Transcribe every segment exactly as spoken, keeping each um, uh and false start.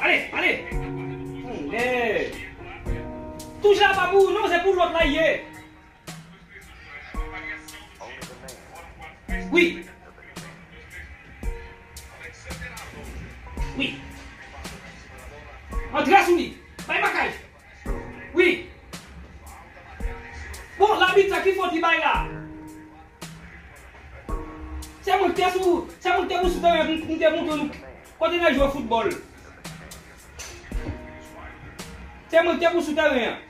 Ale, ale! Tonnè! Touch la pa pou ou non, se pou lòt la ye. Wi. Wi. Antre sou li. Bay makaj. Wi. Bon, labit sa ki fòt li bay la? Se mwen ki te sou, se mwen ki te pou sou teren pou m te montre nou kote n al jwe foutbòl. Se mwen ki te pou sou teren an.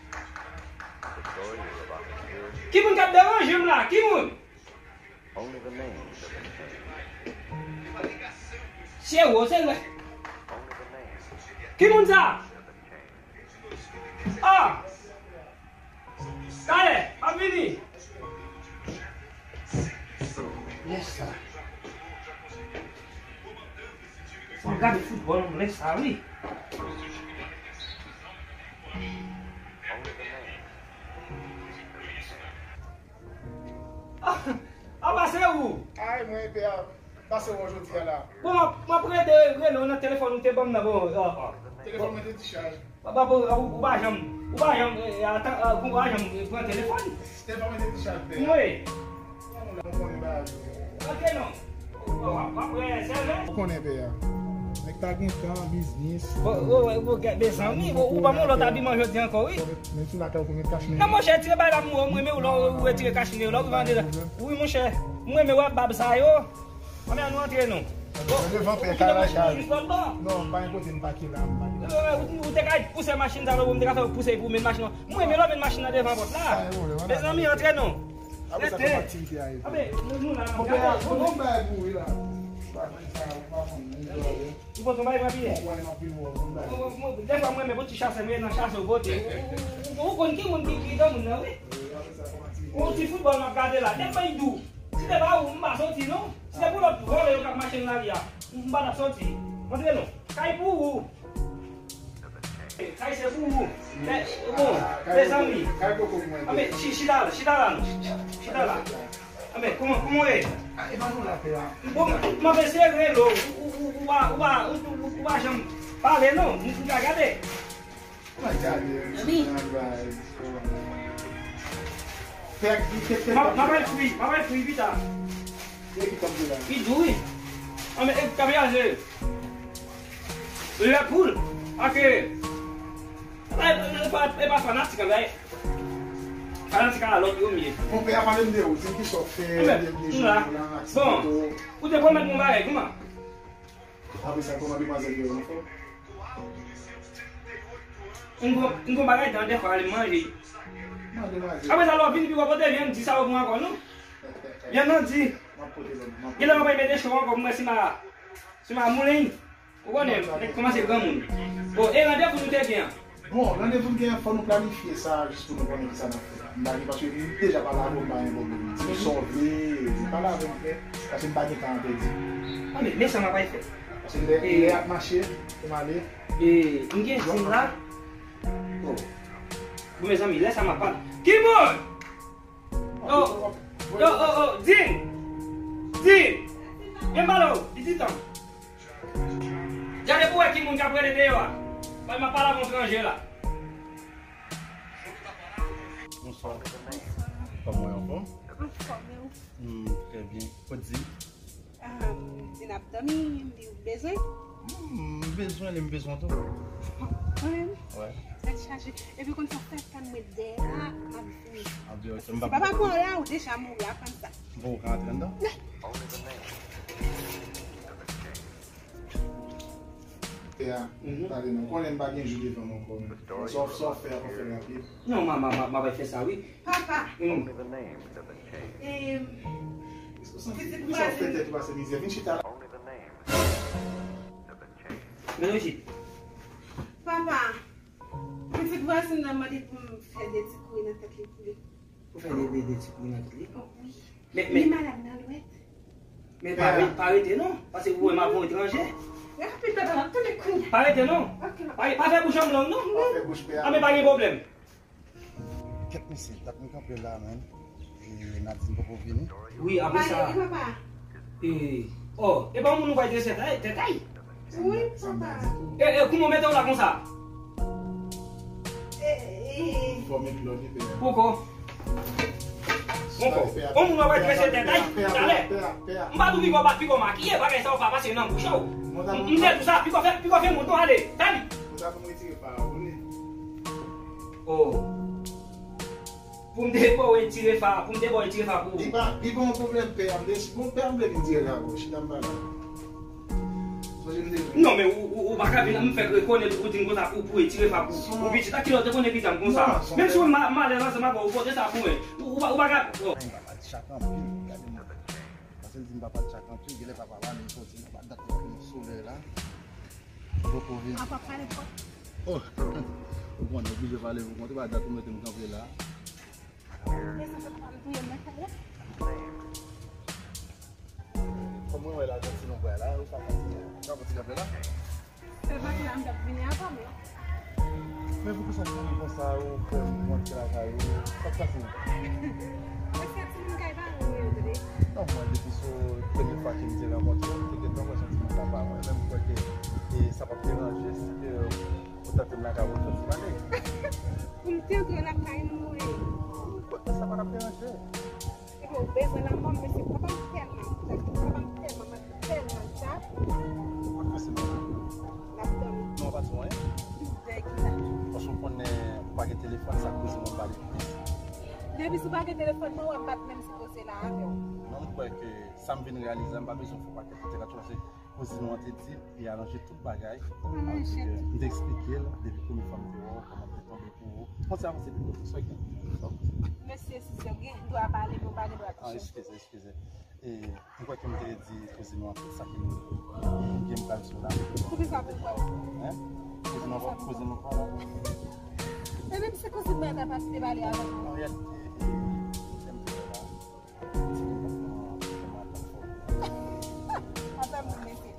Ki moun k ap deranje m la? Ki moun? Se ou, se lè. Ki moun sa? Ah! Talè, m ap vini. Lè sa. Fò n gade foutbòl, lè sa, wi. Ah, ah, pase ou? Ay, mwen, pè a. Pase w jodi a la. Bon, m ap, m ap rele, rele w nan telefòn ou te ban m nan, bon, ah, ah. Telefòn mwen te dichaj. Papa, bon, ou, ou pa janm, ou pa janm, eh, atan, eh, ou pa janm, eh, pran telefòn. Telefòn mwen te dichaj, pè. Wi. Ou konnen bagay yo. Antre non. Bon, w ap, w ap wè, sèvè. Ou konnen, pè a. Nèg ta gen tan, biznis. Bon, bon, bon, bon, mezanmi, bon, ou ban m yon lòt abiman jodi ankò, wi. Men sou lakay ou pou met kach nan. Non, monchè, tire bay la, m, m renmen w lè w retire kach nan yo, lè w rive andedan. Wi, monchè, m renmen wè bab sa yo. Anben, ann nou antre non. Bon, devan pè kay la chaj. Non, pa gen kote m pake la, m pake la. Ou, ou te ka pouse machin sa, m te ka fè w pouse pou w met machin nan. Mwen, men lò met machin nan devan pòt la. Mezanmi, antre non. Apre sa, kòman aktivite a ye? Anben, nou, nou la. Bon, pè a, bon, bon, bagay pou ou la. Ou pa konn sa, ou pa konn, ou pa konn. Ou konn bagay pa byen. Bon, mwen, mwen, mwen, dèfwa mwen, men bon ti chasè, mwen nan chasè w pote. Ou, ou, ou, ou konn ki moun ki, ki granmoun nan, wi. Yon ti foutbòl m ap gade la, tèlman li dou. Si te pa ou, m pa soti non. Si te pou lòt vòlè yo k ap mache nan lari a, m pa t ap soti. Antre non. Kay pou ou. Kay se pou ou. Bon, mezanmi. Anben, chi-, chita la, chita la non. Chita la. Anben, kòman, kòman w ye? Bon, m ap eseye rele w. Ou, ou, ou, ou pa, ou pa, ou, ou, ou pa janm pale non. M, m ka gade. Wi. M ap, m ap al fri, m ap al fri pita. Li dou wi. Anben, e, kapyaje. Liverpool. Ake. E pa, e pa, e pa fanatik anben. Fanatik a lòt yo m ye. Bon, pè a pale m de ou, di m kisa w fè, dènye jou lan, aktivite w. Bon, ou te pwomèt mwen bagay, kòman? Apre sa, kòman demwazèl yo ankò? M gon, m gon bagay dan dèfwa, ale manje. Manje, manje. Apre sa, lè w vin pi w ap pote vyann di sa yo pou ankò, non? Vyann nan di. M ap pote lòt, m ap pote. Genlè m ap mete cho ankò pou m wè si m a, si m a moulen. Ou konnen, nèg kòmanse granmoun. Bon, e randevou nou te gen an? Bon, randevou n gen an, fò nou planifye sa jis pou nou konnen kisa n ap fè. M pa gen, paske m deja pale avè w, m pa gen pwoblèm. Di m sa w vle, di pale avè m frè, paske m pa gen tan a pèdi. Anben, men sa m ap fè. Paske lè, lè ap mache, pou m ale. E, m gen zen la. Oh. Bon, mezanmi, lè sa m ap pale. Kimoun? Oh, oh, oh, oh, Din! Din! Vin pale w, pitit an. Gade pou wè ki moun k ap rele deyò a. Bay m ap pale ak yon tranje la. Bonswa. Kòman w ye, anfòm? Anfòm, e ou? Hmm, trè byen. Kot Di? Ah, Di n ap dòmi, m di w bezwen? Hmm, m bezwen li, m bezwen tou. Mwen menm? Wè. Tèt chaje. Epi konn sa fè tann mwen dèyè a, m ap vini. Anben, ok, m p ap. Si papa pran w la, ou deja mouri, aprann sa. Bon, ou ka antre anndan? Pè a, mhm, tande non, konnen m pa gen jou devan m ankò, men sa w, sa w fè a, pa fè l rapid. Non, m a, m a, m a, m a fè sa, wi. Papa. Mm. Em, pitit vwazen. Sa w fè tèt ou pase mizè, vin chita la. Vin isit. Papa, pitit vwazen nan mande pou m fè de ti kouri nan tèt li pou li. Ou fè de, de, de ti kouri nan tèt li? Oh, wi. Men, men, li malad nan lwèt. Men pa, pa rete non, paske ou wè m ap yon etranje. Rapid, papa, m ap tande kounye a. Pa rete non. Ok, papa. Pa, pa fè bouch an blan non. Pa fè bouch pè a. Ah, men pa gen pwoblèm. Kèt mesye, dat m kanpe la, menm. E Nadine poko vini. Wi, apre sa. Pale, papa. E, oh, e pa moun ou bay tresè tèt ay? Wi, papa. E, e, kouman w mete w la konsa? E, e. Fò met lòd, pè. Poko. Poko. On moun w bay tresè tèt ay? Talè. M pa tou piko, pa piko makiye, bagay sa w pa pase nan bouch ou. M, m te tou sa, piko fè, piko fè moun tou ale. Talè. Mwen ta pou mwen tire pa ou li. Oh. Pou m te ba w tire fa, pou m te ba w tire fa pou ou. Li pa, li pa yon pwoblèm pè a, m te, bon, pè a m vle vin tire la pou chita m pale. Sonje m te di. Non, men ou, ou, ou pa ka vin, m fèk rekonèt ou di m konsa pou, pou tire fa pou ou pitit la, kilè w te konnen pitit la m konsa. Menm si ou ma-, malèz ansanm avè w, ou pote sa pou mwen. Ou, ou pa, ou pa ka, oh. Papa tchak anpil, gade mwen. Paske l di m papa tchak anpil, genlè papa pale, l soti nan pa dat yon solèy la. Poko vini. Apa pale twòp. Oh, ou konnen, oblije pale pou konte, pa dat ou mete m kanpe la. Men sa fè papa m touye m nan kay la. Kòm mwen wè lajan ti non pral la, ou pa ka di, ou pa ka di kanpe la. Se pa ki la m t ap vini avan, men. Men poukisa w kouri konsa, ou fè m rantre lakay ou? Sa k pase? Paske timoun kay pa ou yo, tande. Non, mwen, depi sou premye fwa ke m te rankontre w, m te gentan wè se yon timoun la pa mwen. Men m kwè ke, e, sa p ap deranje si ke ou tante m lakay ou, fè ti pale. Pou m te antre lakay nou, wi. Sa pa t ap deranje. Epi w bezwen lanmò m, mesye, papa m tèlman, papa m tèlman, m tèlman sa. Ou pa fè se mwen. L ap tann. Non, w pa di mwen. Dèyè ki sa? Paske w konnen ou pa gen telefòn, sa koze mwen pale plis. Depi si w pa gen telefòn mwen, w ap bat menm si koze la avè w. Non, m kwè ke sa m vin reyalize, m pa bezwen fè pakèt entèvansyon, se kouzin ou an te di l, li aranje tout bagay. Aranje tout. M te eksplike l, depi premye fwa m te wè w, kòman m te tonbe pou ou. Konsa, avanse pi lwen, sa gen. Mesye, si se gen dwa pale, men w pa gen dwa touche m. Ah, eskize, eskize. E, m kwè ke m te di kouzin ou an tout sa ke m gen m pral di w la. Poukisa pou kwè? Hein? Kouzin ou an, kouzin ou an. E menm si kouzin mwen ta pa te pale avè m. An reyalite, e, e, lè m te wè la, ti moun pa fè mwen atann fò. Atann moun mesye.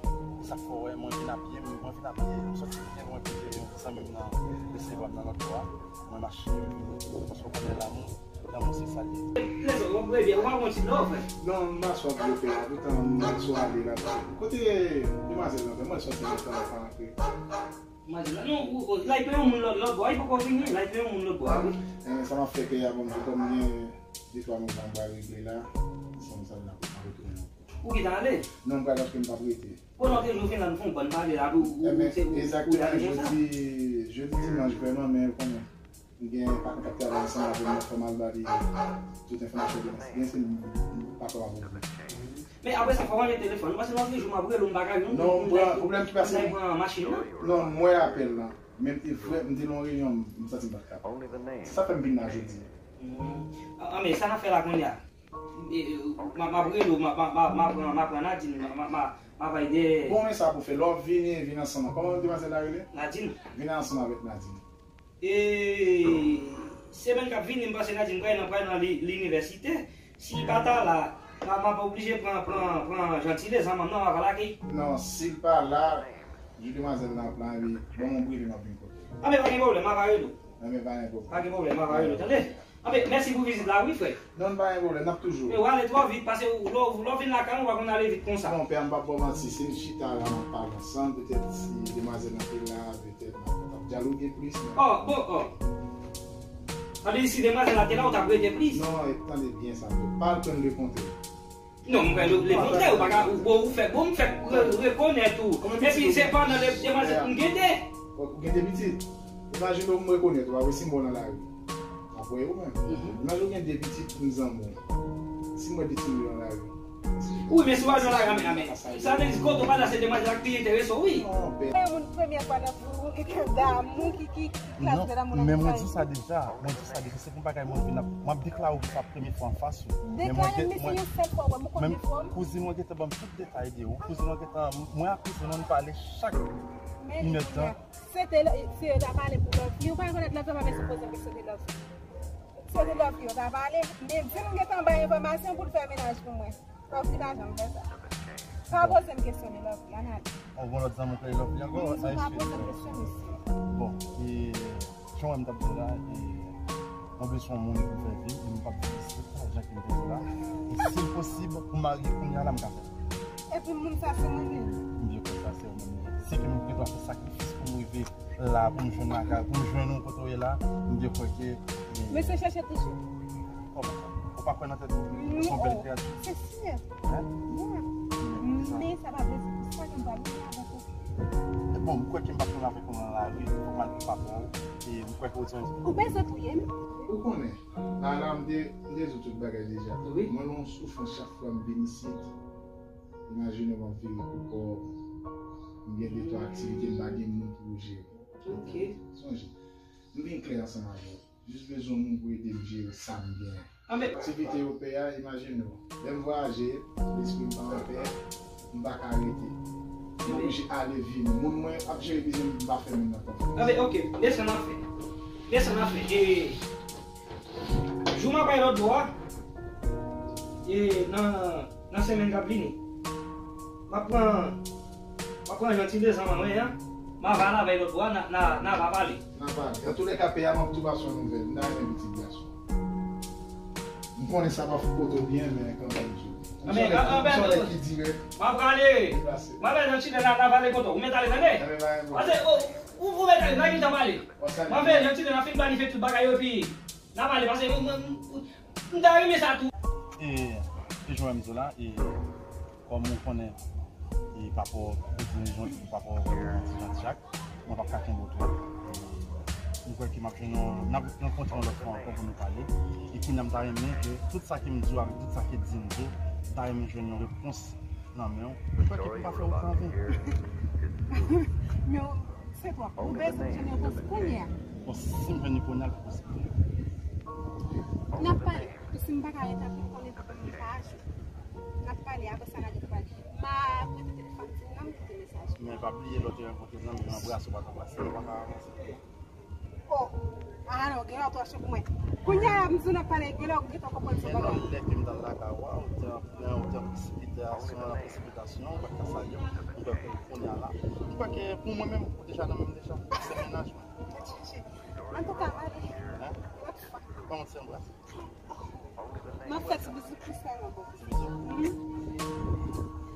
Sa fè w wè mwen vin a pye, mwen vin a pye, m soti byen lwen kote zanmi m nan resevwa m nan lòt bò a. Mwen mache, m vini, paske w konnen lanmou, lanmou se sa l ye. Lè w ap reve, w ap yon ti love. Non, m pa sou ap vle pè a, poutan m sou ale la. Kote demwazèl lan, mwen soti nan tan pa antre. Demwazèl la, non, ou, ou, la, li pran yon moun lòt, lòt bò, li poko vini, la, li pran yon moun lòt bò, wi. Eh, sa m ap fè pè a, bon, kòm gen de twa moun sa m pral regle la, se yon sa m ap retounen ankò. Ou gentan ale? Non, m pral paske m p ap rete. Bon, nou te jou fin la, nou fè yon bòn pale la, ou, ou, ou, egzakteman, jodi, jodi dimanch, vrèman, men ou konnen, m gen patnè k ap travay ansanm avè m, fò m al ba li tout enfòmasyon de byen, si m, m pa kwè m ap oubli. Men apre sa, fò w range telefòn, paske lòt jou m ap rele w, m pa ka jwenn ou, non, m pran, pwoblèm ki pase, m pran machin nan. Non, m wè apèl lan. Men m te vrè, m te nan yon reyinyon, m santi m pa t kapab. Se sa fè m vin la jodi. Ah, ah, men sa n ap fè la kounye a? E, e, m a, m ap rele w, m a, m a, m a, m a pran, m a pran Nadine, m a, m a, m a, m a bay de. Bon, men sa pou fè. Lè w ap vini, vin ansanm. Kòman demwazèl la rele? Nadine. Vin ansanm avèk Nadine. E, semèn k ap vini, m panse Nadine pral nan, pral nan li, linivèsite. Si l pa ta la, m a, m ap oblije pran, pran, pran Jantile, zanmi m nan, m ap al akèy. Non, si l pa la, jou demwazèl lan ap la, epi, bon, m ap rele, m ap vin kote w. Anben, pa gen pwoblèm, m ap rele w. Anben, pa gen pwoblèm. Pa gen pwoblèm, m ap rele w, tande? Anben, mèsi pou vizit la, wi, frè. Non, pa gen pwoblèm, n ap toujou. Men w ale twò vit, paske w, lè w, lè w vin lakay mwen, w pa konn ale vit konsa. Non, pè a, m p ap ba w manti, si n chita la, n ap pale ansanm, petèt si demwazèl lan te la, petèt n ap, n ap dyaloge plis, men. Oh, bon, oh. Sa vle di si demwazèl la te la, ou t ap rete plis? Non, e, tande byen sa, frè. Pa al pran lekontre. Non, m pran lekontre, ou pa ka, ou, bon, ou fè, bon, m fèk re-, rekonèt ou. Epi, se pandan le, demwazèl, m gen de. Ou gen de pitit? Imajine w, m rekonèt ou, apre si m wè w nan lari. M ap wè ou menm. Imajine w gen de pitit, m zanmi w. Si m wè de timoun nan lari. Wi, men si w al nan lari, amè, amè. Sa vle di kote w pale a se demwazèl la k pi enterese w, wi. Non, bè. Yon moun premye fwa nan vi w, ou gen kè damou ki, ki, ki kraze damou nan vi w. Non, men mwen di sa deja, mwen di sa deja, se pou bagay mwen vin ap, m ap deklare w sa premye fwa anfas ou. Deklare m, men se yon sèl fwa, wè, m konn de fwa. Kouzin mwen gentan ban m tout detay de ou. Kouzin mwen gentan, mwen ak kouzin mwen, nou pale chak inèdtan. Se te, se yo ta pale pou love li. Ou pa rekonèt love la pa bezwen poze m kesyon de love li. Se de love li yo ta pale. Men di m gentan bay enfòmasyon pou l fè menaj pou mwen. Love li pa janm fè sa. Pa poze m kesyon de love, Anali. Ou gon lòt zanmi ou kreye love li ankò? Ou pa poze m kesyon, mesye. Bon, e, jan w wè m t ap di w la, e, mwen bezwen yon moun pou m fè vi, e m p ap viv isit, jan ke m te di w la. E si l posib, pou m marye kounye a la, m ka fè. Epi moun sa se mwen menm. M byen kwè sa se ou menm. Se ke m gen dwa fè sakrifis pou m rive la, pou m jwenn lakay, pou m jwenn ou kote w ye la, m byen kwè ke, e, mesye chèche toujou. Ou pa, ou pa kwè nan tèt ou? Non. Ou se yon bèl kreyati. Se si. Hein? Yeah. Men sa pa vle di pou sa ke m pral renmen avèk ou. E bon, m kwè ke m p ap renmen avèk ou nan lari, fòk m al pou papa w, e m kwè ke ou di yon... Ou bezwen touye m? Ou konnen, la, la, m de-, m dezoud tout bagay deja. Wi. Mwen nan yon soufrans chak fwa m vin isit. Imajine w, m ap vire pou kò m. M gen de twa aktivite, m pa gen moun pou jere. Ok. Sonje, m vin klè ansanm avè w. Jis bezwen moun pou ede m jere sa m genyen. Anben, aktivite yo pè a, imajine w. Lè m vwayaje, lespri m pa anpè, m pa ka rete. M oblije ale vini. Moun mwen ap jere biznis m, m pa fè moun nan konfyans. Anben, ok, desann anfen. Desann anfen. E, jou m ap bay lòt bò a, e, nan, nan semèn k ap vini, m ap pran, m ap pran jan ti dezan mwen an, m a va la avè lòt bò a, n a, n a, n a va pale. N a pale. Antoulèka, pè a, m ap tou ba sou nouvèl. M ta renmen pitit gason. M konnen sa pa fout kote w byen, men kanmenm, m sou. M sou nèg ki dirèk. M ap prale. M ap prale nan chita, n a, n a pale kote w. Ou mèt ale, tande? Pase, ou, ou, ou mèt ale, n a gentan pale. M ap fè jan ti nèg la fin planifye tout bagay yo, epi n a pale, pase, mwen, mwen, m ta renmen sa tou. E, e jan m di w la, e, kòm ou konnen, e, papa w, ou di jan, papa w, ti Jan Ti Jak, mwen p ap ka kenbe w twòp. E, m kwè ke m ap jwenn yon, n ap rankontre yon lòt fwa ankò pou nou pale. E kounye a m ta renmen ke tout sa ke m di w avèk tout sa ke di m di w, m ta renmen jwenn yon repons nan men w. M kwè ke pou m pa fè otan ven. Men w, se twòp. Ou bezwen jwenn repons kounye a. Bon, si m jwenn li kounye a, l posib. N ap pale. Paske m pa ka rete ap konnen pou m pa aji. N ap pale, apre sa n a gen pou pale. M a prete telefòn ti moun nan, m kite mesaj. Men pa bliye lè w te rankontre zanmi w, anbrase w pa t anbrase l, ou pa ka avanse. Oh, ah non, gen lè w twò cho pou mwen. Kounye a, m di w n ap pale, gen lè w gentan konprann se bagay. Gen lòt lè ke m t al lakay ou a, ou te an, ou te an presipitasyon, an presipitasyon, ou pa t ka salye m. M kwè ke kounye a la. M kwè ke pou mwen menm, ou deja nan menm deja. Se mennaj mwen. Antouka, ale. Hein? Lòt fwa. Kòman se anbrase? M ap fè ti bizou pou sèl mwen, bon. Ti bizou? Mhm.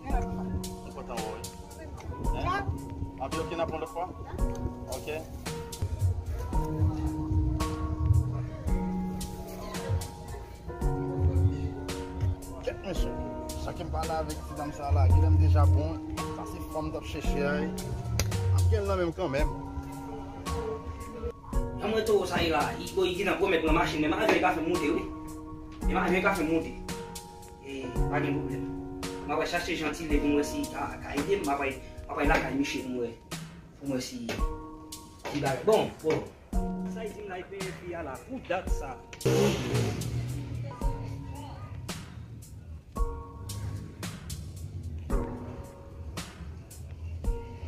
Yon lòt fwa. M kontan wè w, wi. Hein? Anpi, ok, n ap yon lòt fwa? Ok. Kèt, mesye. Sa ke m pale avèk ti dam sa la, genlè m deja bon. Sa se fanm m t ap chèche a, wi. M ap gen l nan men m kanmenm. Nan mwen towo sa ye la, li, bon, li gentan pwomèt mwen machin, men malgre li pa fè m moute, wi. Men malgre li pa fè m moute. E, pa gen pwoblèm. M ap al chache Jantile pou m wè si li ka, ka ede m. M ap al, m ap al lakay misye pou m wè, pou m wè si, si bagay. Bon, bon. Sa li di m la, li penyen fi a la, pou dat sa.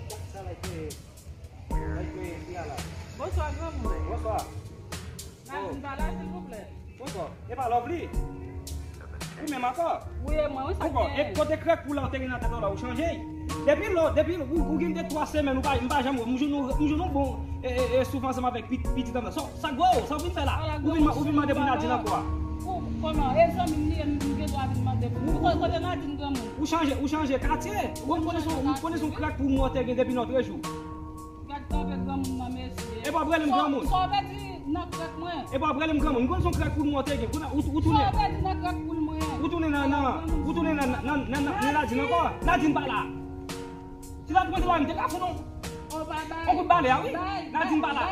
Dat sa la, li penyen. Bonswa, granmoun. Bonswa. Nadine pa la, silvouplè? Bonswa. E pa Lovely? Ou menm ankò? Wi, e mwen, wi, sa k genyen? E kote krèk pou la ou te gen nan tèt ou la, ou chanje? Depi lò, depi ou, ou gen de twa semèn, ou pa, m pa janm wè w. M jwenn ou, m jwenn ou bon, e, e, e, souvan ansanm avèk pit-, pitit an. Sa, sa gwo, sa w vin fè la? Ou vin, ou vin mande pou Nadine ankò a? Kòman? E zanmi m li ye, m gen dwa vin mande pou li. Kote Nadine, granmoun? Ou chanje, ou chanje katye. Ou konnen se yon, ou konnen se yon krèk pou mwen te gen depi lòtrejou. Gad kanpe granmoun nan, mesye. E pa w rele m granmoun. Sa w vle di nan krèk mwen? E pa w rele m granmoun. M konn se yon krèk pou mwen te gen. Kounye a, ou, ou tounen. Sa w vle di nan krèk pou mwen? Ou tounen nan, nan, ou tounen nan, nan, nan, nan, nan Nadine ankò. Nadine pa la. Si Nadine te la, m te ka fout yon, yon kout bale a, wi. Nadine pa la.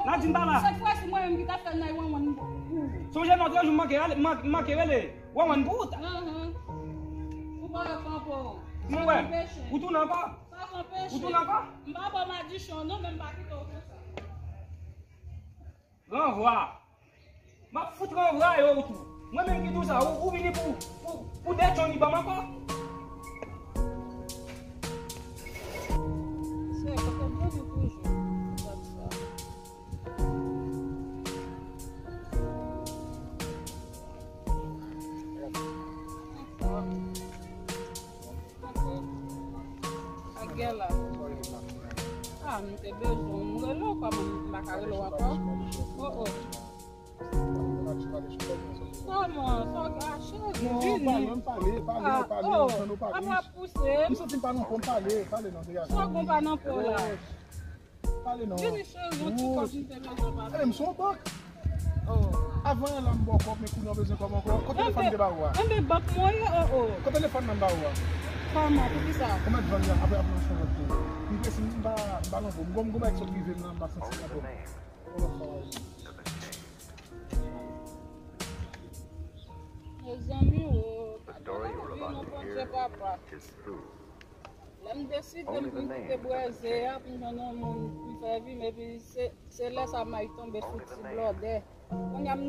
Nadine pa la. Sèt fwa si mwen menm ki ta fè l nan wanwan pou ou. Sonje lòt jou m manke ale, m manke rele. Wanwan pou ou ta. Ou pa wè kanpe w. Mwen wè. Ou tounen ankò. Sa k anpeche? Ou tounen ankò? M pa ba w madichon non, men m pa kite w konsa. Ranvwa. M ap fout ranvwaye w tou. Mwen menm ki di w sa, ou, ou vini pou, pou, pou dètchon li ban m ankò. Se, kote m toujou, toujou. Gad sa. M te bezwen w, m rele w, kòman m pa ka rele w ankò? Oh, oh. Kòman? Sa w gache? Non, pale, pale, pale, pale, oh, pale. Apa pouse m? M santi m pa nan fòm, pale, pale non, degaje. Sa w gon pa nan po la? Pale non. Vini cheri, yon ti kòb m te bezwen pale. Ebe, m sou yon bank. Oh. Avan yè la m ba w kòb, men kounye a w bezwen kòb ankò. Kote telefòn m te ba ou a? Ebe, bank mwen ye, oh, oh. Kote telefòn nan m ba ou a? Kòman, poukisa? Kòman t vann li a? Apre, apre, m fè lòt tou. M prese, m pa, m pa nan fòm. M gon, m gon bagay ki sot rive m la, m pa santi m nan fòm. Mezanmi, oh, pa gen anvi non, Bondye papa. Lè m deside m vin kite bwè ze a pou m jwenn yon moun pou m fè vi m, epi se, se lè sa may tonbe sou ti blòdè. Kounye a m,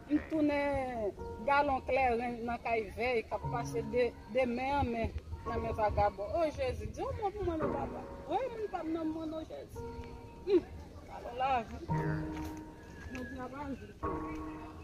m tounen galon kleren nan kay vèy k ap pase de, de men an men nan men vagabon. Oh Jezi, di yon mo pou mwen non papa. Voye moun pa m nan mwen non Jezi. Hum, alò lavi. Jodi a pa jou.